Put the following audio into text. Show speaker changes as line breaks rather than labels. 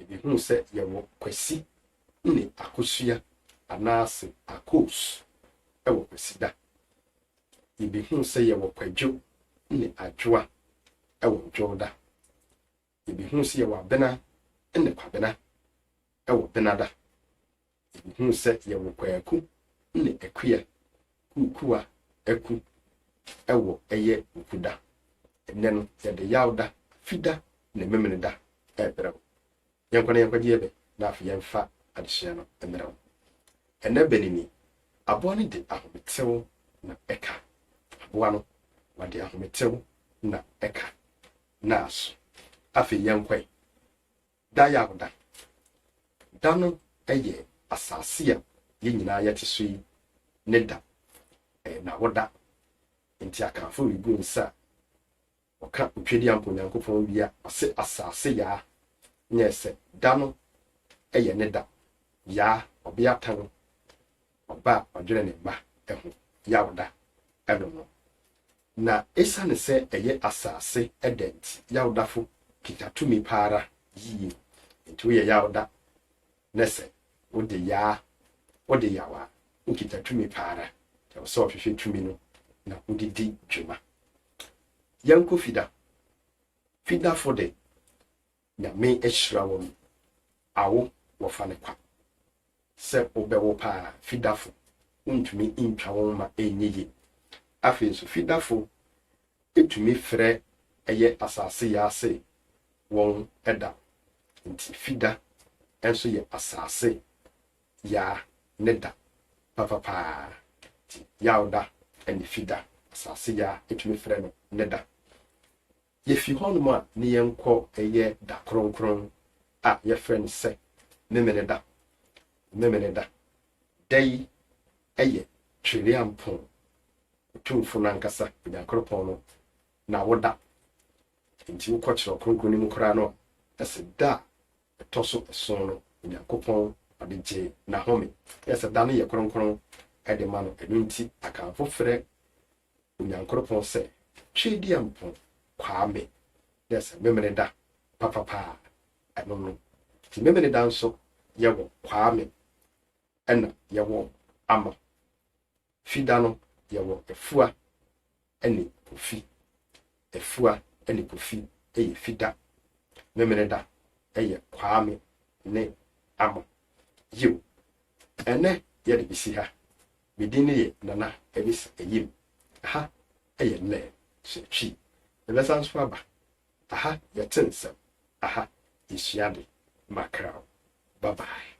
Yɛbɛhuu sɛ yɛwɔ Kwasi ne Akosua anaase Akos wɔ Kwasida. Yɛbɛhuu sɛ yɛwɔ Kwadwo ne Adwoa wɔ Dwowda. Yɛbɛhuu sɛ yɛwɔ Abena ne Kwabena wɔ Benada. Yɛbɛhuu sɛ yɛwɔ Kwaku ne Akua, Kuukua, Aku wɔ ɛyɛ Wukuda. Ɛnnɛ no, yɛde Yawda, Fida ne Memeneda rebrɛ wo. Yɛnkɔ na yɛnkɔgye yɛ bɛ na afei yɛmfa adesua no mmrɛ wo. Ɛnnɛ bɛ no ni, Aboa no de ahometew na ɛka. Aboa no, wɔde ahometew na ɛka. Naaso. Afei yɛnkɔe. Da Yawda. Da no yɛ asase a yɛn nyinaa yɛte so yi ne da. Ɛyɛ n'awoda. Enti Akanfo regu nsa a, wɔka Otwedeampo Onyankopɔn wie a, ɔse asase yaa. Nyɛ sɛ da no yɛ ne da. Yaa, ɔbeatan, ɔba a ɔdwene ne mma ho. Yawda no no. Na esiane sɛ ɛyɛ asase da nti, Yawdafo kita tumi paara yiye. Enti woyɛ Yawda na sɛ wode yaa, wode yaw a, wokita tumi paara. Ɛwɔ sɛ wɔhwehwɛ tumi no na wode di dwuma. Yɛnkɔ Fida. Fidafo de, Nyame ahyira wɔn, awo wɔfa no kwa. Sɛ wobɛwo paa Fidafo, wontumi ntwa wɔn ma ɛnyɛ yie. Afei nso Fidafo tumi frɛ ɛyɛ asase yaa se wɔn da. Nti Fida nso yɛ asase yaa ne da papapaa. Nti Yawda ne Fida, asase yaa tumi frɛ no ne da. Yɛfi hɔnom a ne yɛnkɔ yɛ da kronkron a yɛfrɛ no sɛ Memeneda. Memeneda. Da yi yɛ Twereampɔn, Otumfo no ankasa, Onyankoropɔn no, n'awoda. Enti wokɔ Kyerɛw Kronkron no mu koraa no a, ɛsɛ da a ɛtɔ so ason no, Onyankopɔn ɔde gyee n'ahome. Ɛyɛ sɛ da no yɛ kronkron de ma no, ɛno nti Akanfo frɛ Onyankoropɔn sɛ Tweediampɔn Kwame, dɛ sɛ Memeneda papapa a, ɛno no. Nti Memeneda nso yɛwɔ Kwame ɛna yɛwɔ Ama. Fida no yɛwɔ Afua ɛne Kofi. Afua ɛne Kofi ɛyɛ Fida. Memeneda ɛyɛ Kwame ne Ama. Yiw, ɛnnɛ yɛde besi ha. Me din ne yɛ Nana Abisa Ayim. Aha yɛ Nnɛ Sua Twi. Yɛbɛsan nso aba. Aha yɛte nsɛm. Aha yɛsua ade. Makraw. Bye bye.